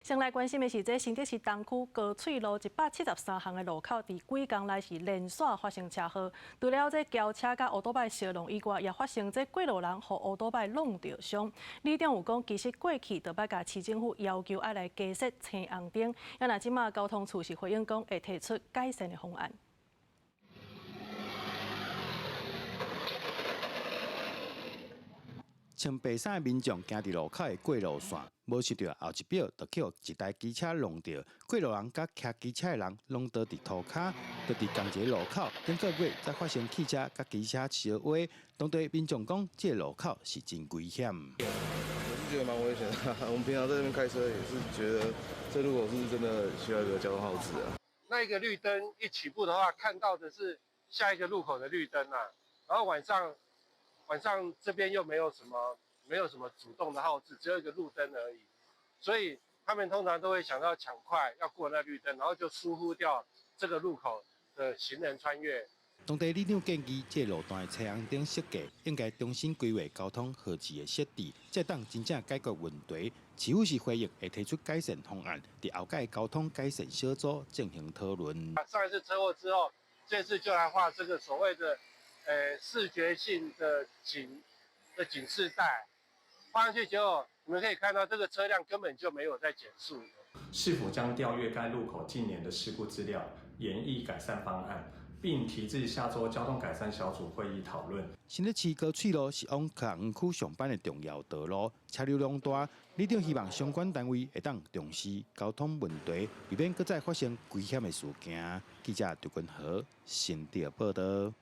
先來關心的是，這新竹市東區高翠路173巷的路口，佇幾工來是連續發生車禍。除了這轎車佮歐多擺相撞以外，也發生這過路人予歐多擺挵著傷。里長有講，其實過去就捌共市政府要求愛來加設青紅燈，啊若這馬交通處是回應講會提出改善的方案。穿白衫的民眾行佇路口的過路線，無想著後一秒就予一台機車挵著，過路人佮騎機車的人攏倒佇塗跤，就佇仝一個路口，頂個月才發生汽車佮機車相崴，當地民眾講，這個路口是真危險。我是覺得蠻危險的，我們平常在這邊開車也是覺得這路口是真的需要一個交通號誌啊。那一個綠燈一起步的話，看到的是下一個路口的綠燈啊，然後晚上這邊又沒有什麼主動的號誌，只有一個路燈而已，所以他們通常都會想到搶快要過那綠燈，然後就疏忽掉這個路口的行人穿越。當地里長建議，這個路段的青紅燈設計應該重新規劃交通號誌的設置，才當真正解決問題。市府是回應會提出改善方案，佇後屆交通改善小組進行討論。上一次車禍之後，這次就來畫這個所謂的視覺性的警示帶，畫上去之後，你們可以看到這個車輛根本就沒有在減速。市府將調閱該路口近年的事故資料，研議改善方案，並提至下週交通改善小組會議討論。新竹市高翠路是往客園區上班的重要道路，車流量大，里長希望相關單位會當重視交通問題，避免閣再發生危險的事件。記者劉君和新竹報導。